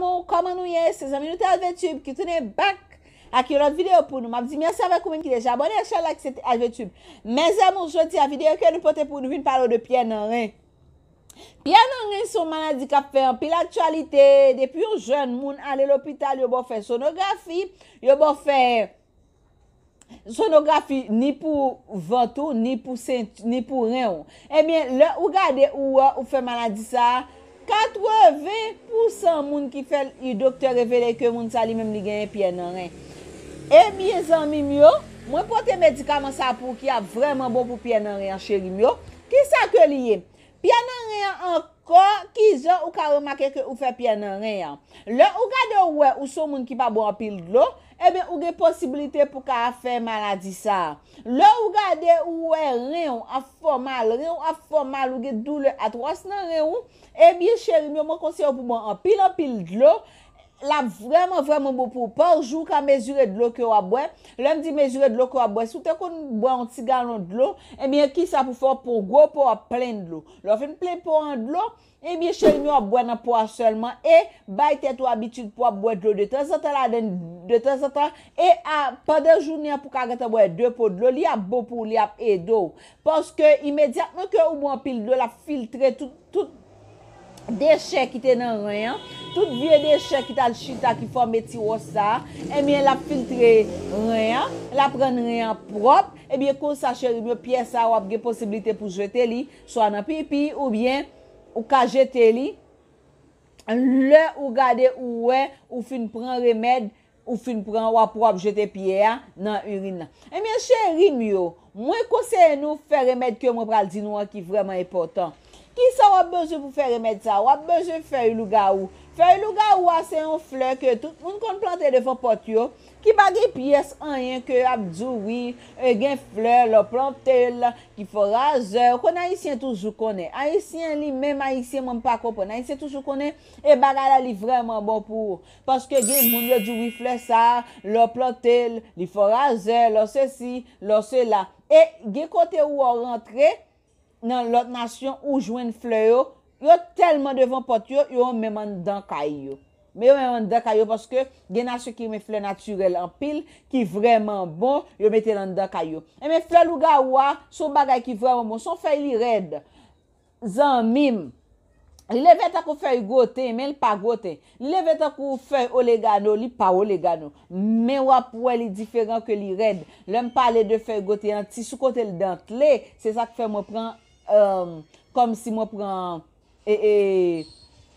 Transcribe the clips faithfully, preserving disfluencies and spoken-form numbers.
Kòman nou ye? Se zanmi nou T L V Tube ki tounen back ak yon lòt videyo pou nou. M ap di mèsi avèk ou menm ki deja abòne, chè, like, se T L V Tube. Mes amours, jodi a videyo ke nou pote pou nou vin pale w de pyè nan ren. Pyè nan ren se yon maladi k ap fè anpil aktyalite. Depi yon jèn moun ale lopital, yo ba w fè sonografi, yo ba w fè sonografi ni pou vant ou, ni pou sent-, ni pou ren w. Ebyen, lè ou gade, ou wè ou fè maladi sa a, katreven pousan moun ki fè l, doktè revele ke moun sa li menm li genyen pyè nan ren. Ebyen, zanmi m yo, mwen pote medikaman sa pou ki ap vrèman bon pou pyè nan ren an, cheri m yo. Kisa ke li ye? Pyè nan ren an ankò, kijan ou ka remake ke ou fè pyè nan ren an? Lè ou gade ou wè ou se yon moun ki pa bwè anpil dlo, ebyen ou gen posiblite pou ka fè maladi sa a. Lè ou gade ou wè ren w ap fè w mal, ren w ap fè w mal, ou gen doulè atwòs nan ren w, ebyen cheri m yo, mwen konseye w pou bwè anpil anpil dlo. L ap vrèman, vrèman bon pou ou. Pa jou, ou ka mezire dlo ke w ap bwè. Lè m di mezire dlo ke w ap bwè, si w te konn bwè yon ti galon dlo, ebyen, kisa pou fè w pran yon gwo pè w ap plen dlo? Lè w fin plen pè w an dlo, ebyen, cheri m yo, w ap bwè nan pè w a sèlman e bay tèt ou abitid pou w ap bwè dlo detanzantan ladan, detanzantan, e a, pandan jounen an pou w ka gentan bwè de pè dlo, li ap bon pou ou, li ap ede w. Paske imedyatman ke ou bwè anpil dlo, l ap filtre tout, tout dechè ki te nan ren an, tout vye dechè ki t al chita, ki fòme ti wòs sa a, ebyen, l ap filtre ren an, l ap rann ren an pwòp. Ebyen, konsa, cheri m yo, pyè sa a, w ap gen posiblite pou jete li, swa nan pipi, oubyen ou ka jete li lè ou gade, ou wè, ou fin pran remèd, ou fin pran, w ap, w ap jete pyè a nan irin nan. Ebyen, cheri m yo, mwen konseye nou fè remèd ke mwen pral di nou an ki vrèman enpòtan. Kisa w ap bezwen pou fè remèd sa a? W ap bezwen fèy lougawou. Fèy lougawou a se yon flè ke tout moun konn plante devan pòt yo, ki pa gen pyès anyen ke ap di w wi, e gen flè lè w plante l, ki fè razè. Ou konn Ayisyen toujou konnen. Ayisyen li menm, Ayisyen mwen m pa konprann. Ayisyen toujou konnen e bagay la li vrèman bon pou ou. Paske gen moun yo di wi flè sa, lè w plante l, li fè razè, lè w sesi, lè w sela. E gen kote ou wè w rantre nan lòt nasyon ou jwenn flè yo, yo tèlman devan pòt yo, yo menm anndan kay yo. Men yo menm anndan kay yo paske gen nasyon ki renmen flè natirèl anpil, ki vrèman bon, yo mete l anndan kay yo. Enben flè lougawou a, se yon bagay ki vrèman bon, se yon fèy li rèd. Zanmi m, li leve tankou fèy gwoten, men li pa gwoten. Li leve tankou fèy olegano, li pa olegano. Men w ap wè li diferan ke li rèd. Lè m pale de fèy gwoten an, ti sou kote l dantle, se sa k fè mwen pran, um, kòmsi mwen pran, e, e,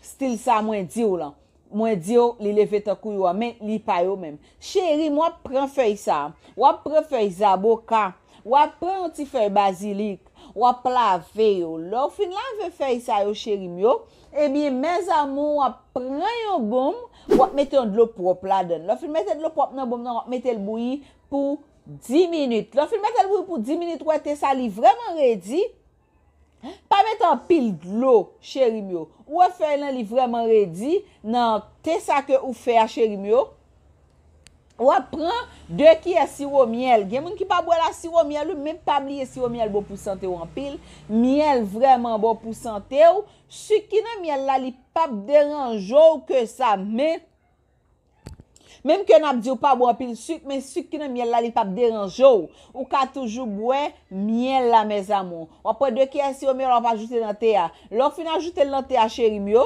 stil sa mwen di w lan. Mwen di w, li leve tankou yo a, men li pa yo menm. Cheri m, w ap pran fèy sa, w ap pran fèy zaboka, w ap pran yon ti fèy bazilik, w ap lave yo. Lè w fin lave fèy sa yo, cheri m yo, ebyen, mes amours, w ap pran yon bonm, w ap mete yon dlo pwòp ladan l. Lè w fin mete dlo pwòp nan bonm nan, w ap mete l bouyi pou dis minit. Lè w fin mete l bouyi pou dis minit, w wè te sa li vrèman redi. Pa mete anpil dlo, cheri m yo. Ou wè fèy lan li vrèman redi nan te sa ke ou fè a, cheri m yo. W ap pran de kiyè siwo myèl. Gen moun ki pa bwè la siwo myèl, wi, men pa bliye siwo myèl bon pou sante w anpil. Myèl vrèman bon pou sante w. Sik ki nan myèl la, li p ap deranje w ke sa, men Menm ke n ap di w pa bwè anpil sik, men sik ki nan myèl la, li p ap deranje w. Ou ka toujou bwè myèl la, mes amours. W ap pran de kiyè siwo myèl, w ap ajoute nan te a. Lè w fin ajoute l nan te a, cheri m yo,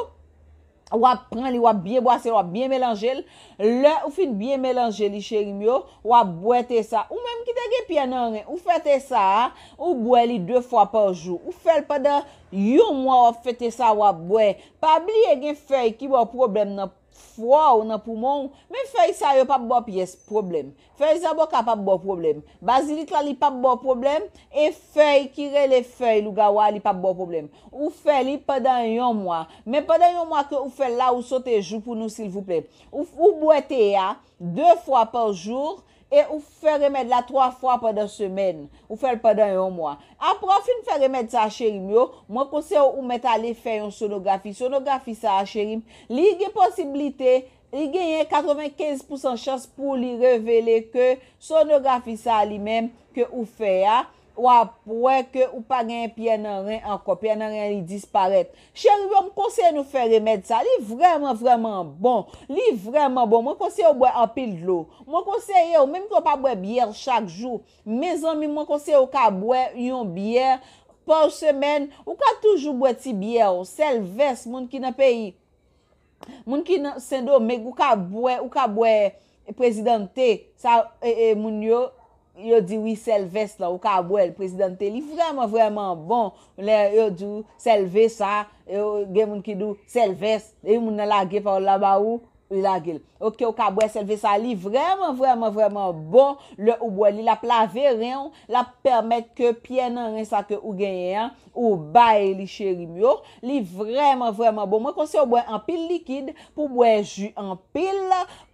w ap pran li, w ap byen bwase l, w ap byen melanje l. Lè ou fin byen melanje li, cheri m yo, w ap bwè te sa. Ou menm ki te gen pyè nan ren, ou fè te sa a, ou bwè li de fwa pa jou. Ou fè l pandan yon mwa, w ap fè te sa, w ap bwè. Pa bliye gen fèy ki ba w pwoblèm nan fwa w nan poumon w, men fèy sa yo p ap ba w pyès pwoblèm. Fèy zaboka p ap ba w pwoblèm. Bazilik la, li p ap ba w pwoblèm. E fèy ki rele fèy lougawou a, li p ap ba w pwoblèm. Ou fè li pandan yon mwa. Men pandan yon mwa ke ou fè l la, ou sote jou pou nou, silvouplè. Ou, ou bwè te a de fwa pa jou, e ou fè remèd la twa fwa pandan semèn. Ou fè l pandan yon mwa. Apre w fin fè remèd sa a, cheri m yo, mwen konseye w ou mèt ale fè yon sonografi. Sonografi sa a, cheri m, li gen posiblite, li genyen katrevenkenz pousan chans pou li revele ke sonografi sa a li menm ke ou fè a, w ap wè ke ou pa genyen pyè nan ren ankò. Pyè nan ren an, li disparèt. Cheri yo, m konseye nou fè remèd sa. Li vrèman, vrèman bon. Li vrèman bon. Mwen konseye w bwè anpil dlo. Mwen konseye w, menm ke w pa bwè byè chak jou, mezanmi, mwen konseye w ka bwè yon byè pa semèn. Ou ka toujou bwè ti byè w. Sèlvès, moun ki nan peyi, moun ki nan Sendomeng, ou ka bwè, ou ka bwè Presidente. Sa, e, e, moun yo, yo di wi, Sèlvès lan, ou ka bwè l, Presidente. Li vrèman, vrèman bon. Lè yo di w Sèlvè sa, yo, gen moun ki di w Sèlvès. E moun nan lage pawòl la ba ou, li lage l. Oke, ou ka bwè Sèlvè sa, li vrèman, vrèman, vrèman bon. Lè ou bwè li, l ap lave ren w, l ap pèmèt ke pyè nan ren sa ke ou genyen an, ou bay li, cheri m yo. Li vrèman, vrèman bon. Mwen konseye w bwè anpil likid, pou bwè ji anpil,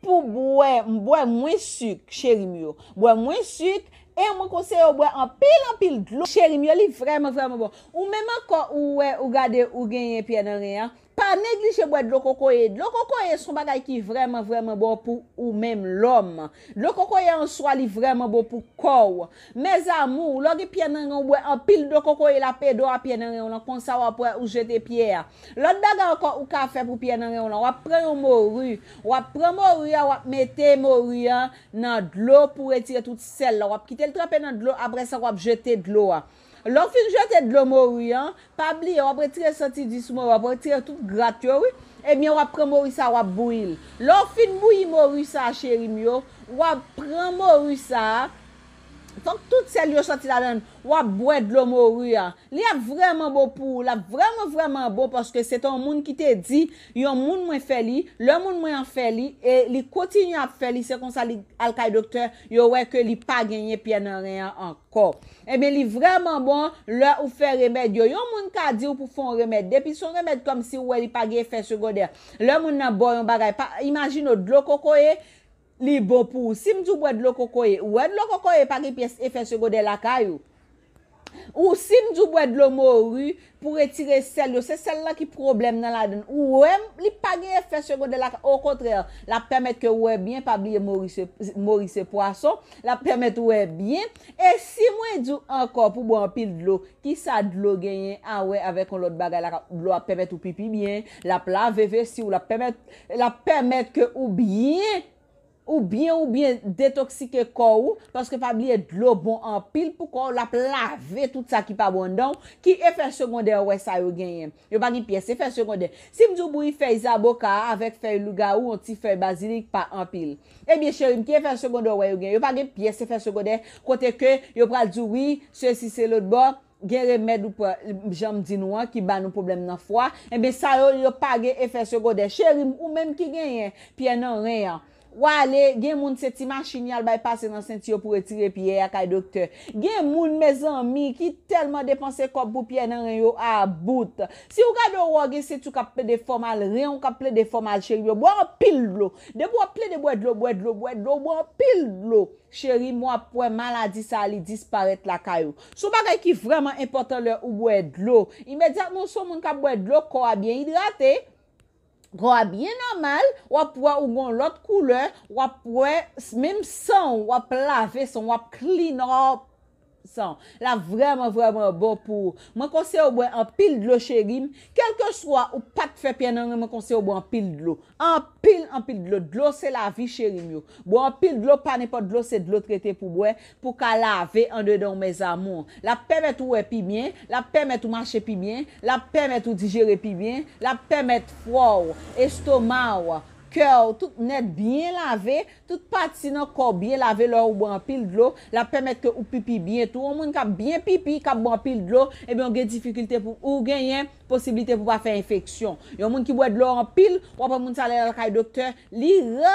pou bwè, bwè mwens sik, cheri m yo. Bwè mwens sik, e mwen konseye w bwè anpil, anpil dlo, cheri m yo. Li vrèman, vrèman bon. Ou menm ankò, ou wè, ou gade, ou genyen pyè nan ren an, pa neglije bwè dlo kokoye. Dlo kokoye se yon bagay ki vrèman, vrèman bon pou ou menm lòm. Dlo kokoye an swa, li vrèman bon pou kò w. Mes amours, lè w gen pyè nan ren w, bwè anpil dlo kokoye, l ap ede w a pyè nan ren w lan. Konsa w ap wè ou jete pyè a. Lòt bagay ankò ou ka fè pou pyè nan ren w lan, w ap pran yon mori. W ap pran mori a, w ap mete mori a nan dlo pou retire tout sèl la. W ap kite l tranpe nan dlo, apre sa w ap jete dlo a. Lè w fin jete dlo mori an, pa bliye, w ap retire santi di sou mori, w ap retire tout grat yo, wi. Ebyen, w ap pran mori sa, w ap bouyi l. Lè w fin bouyi mori sa, cheri m yo, w ap pran mori sa, fòk tout sèl yo soti ladan l. W ap bwè dlo mori a. Li ap vrèman bon pou ou. L ap vrèman, vrèman bon paske se te yon moun ki te di, yon moun mwen fè li, lè moun mwen an fè li, e li kontinye ap fè li, se konsa li al kay doktè, yo wè ke li pa genyen pyè nan ren an ankò. Ebyen, li vrèman bon lè ou fè remèd yo. Yon moun ka di w pou fè yon remèd. Depi se yon remèd kòmsi ou wè li pa gen efè segondè. Lè moun nan ba w yon bagay, pa, imajine w, dlo kokoye, li bon pou ou. Si m di w bwè dlo kokoye, ou wè dlo kokoye pa gen pyès efè segondè lakay ou. Ou si m di w bwè dlo mori pou retire sèl yo, se sèl lan ki pwoblèm nan ladan l. Ou wè li pa gen efè segondè lakay, okontrè, l ap pèmèt ke ou wè byen, pa bliye mori se, mori se pwason, l ap pèmèt ou wè byen. E si mwen di w ankò pou bwè anpil dlo, kisa dlo genyen a wè avèk yon lòt bagay lakay? Dlo ap pèmèt ou pipi byen, l ap lave vesi w, l ap pèmèt, l ap pèmèt ke ou byen ou byen, ou byen detoksike kò ou, paske pa bliye dlo bon anpil pou kò w, l ap lave tout sa ki pa bon anndan w. Ki efè segondè ou wè sa yo genyen? Yo pa gen pyès efè segondè. Si m di w bouyi fèy zaboka a avèk fèy lougawou, yon ti fèy bazilik, pa anpil. Ebyen, cheri m, ki efè segondè ou wè yo genyen? Yo pa gen pyès efè segondè, kote ke yo pral di w, wi, sesi, se lòt bò, gen remèd ou pran, jan m di nou an, ki ba nou pwoblèm nan fwa, ebyen, sa yo, yo pa gen efè segondè. Cheri m, ou menm ki genyen pyè nan ren an, w ale, gen moun se ti machin y al bay pase nan senti yo pou retire pyè a kay doktè. Gen moun, mezanmi, ki tèlman depanse kòb pou pyè nan ren yo a bout. Si w gade w wè w gen senti w k ap plede fè w mal, ren w k ap plede fè w mal, cheri m yo, bwè anpil dlo. Depi w ap plede bwè dlo, bwè dlo, bwè dlo, bwè anpil dlo. Cheri m, w ap wè maladi sa a, li disparèt lakay ou. Se yon bagay ki vrèman enpòtan lè ou bwè dlo. Imedyatman ou se yon moun k ap bwè dlo, kò a byen idrate, kò a byen nòmal, w ap wè ou gen yon lòt koulè, w ap wè s-, menm san w, w ap lave san w, w ap clean up san w. L ap vrèman, vrèman bon pou ou. Mwen konseye w bwè anpil dlo, cheri m. Kèlkeswa ou pa t fè pyè nan ren, mwen konseye w bwè anpil dlo. Anpil, anpil dlo. Dlo se lavi, cheri m yo. Bwè anpil dlo, pa nenpòt dlo, se dlo trete pou bwè, pou ka lave andedan w, mes amours. L ap pèmèt ou wè pi byen, l ap pèmèt ou mache pi byen, l ap pèmèt ou dijere pi byen, l ap pèmèt fwa w, estoma w, kè w, tout nèt byen lave, tout pati nan kò w byen lave lè w bwè anpil dlo, l ap pèmèt ke ou pipi byen tou. Yon moun k ap byen pipi, k ap bwè anpil dlo, ebyen, w gen difikilte pou ou genyen posiblite pou pa fè enfeksyon. Yon moun ki bwè dlo anpil, w ap wè moun sa lè l al kay doktè, li ra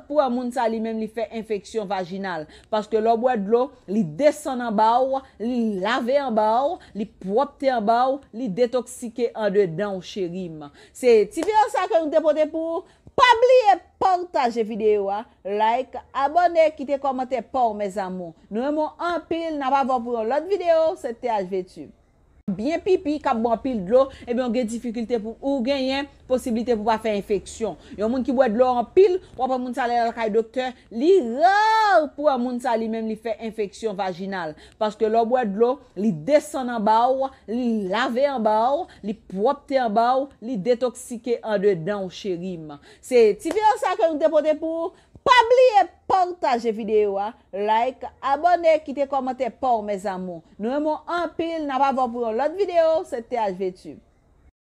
pou wè moun sa li menm li fè enfeksyon vajinal. Paske lè w bwè dlo, li desann anba w, li lave anba w, li pwòpte anba w, li detoksike andedan w, cheri m. Se ti videyo sa ke nou te pote pou ou. Pa bliye pataje videyo a, like, abòne, kite kòmantè pa w, mes amours. Nou renmen w anpil, n ap avè w pou yon lòt videyo, se T H V Tube. byen pipi, k ap bwè anpil dlo, ebyen ou gen difikilte pou ou genyen posiblite pou pa fè enfeksyon. Yon moun ki bwè dlo anpil, w ap wè moun sa lè l al kay doktè, li ra pou wè moun sa li menm li fè enfeksyon vajinal. Paske lè w bwè dlo, li desann anba w, li lave anba w, li pwòpte anba w, li detoksike andedan w, cheri m. Se ti videyo sa ke nou te pote pou ou. Pa bliye pataje videyo a, like, abòne, kite kòmantè pa w, mes amours. Nou renmen w anpil, n ap avè w pou yon lòt videyo, se T H V Tube.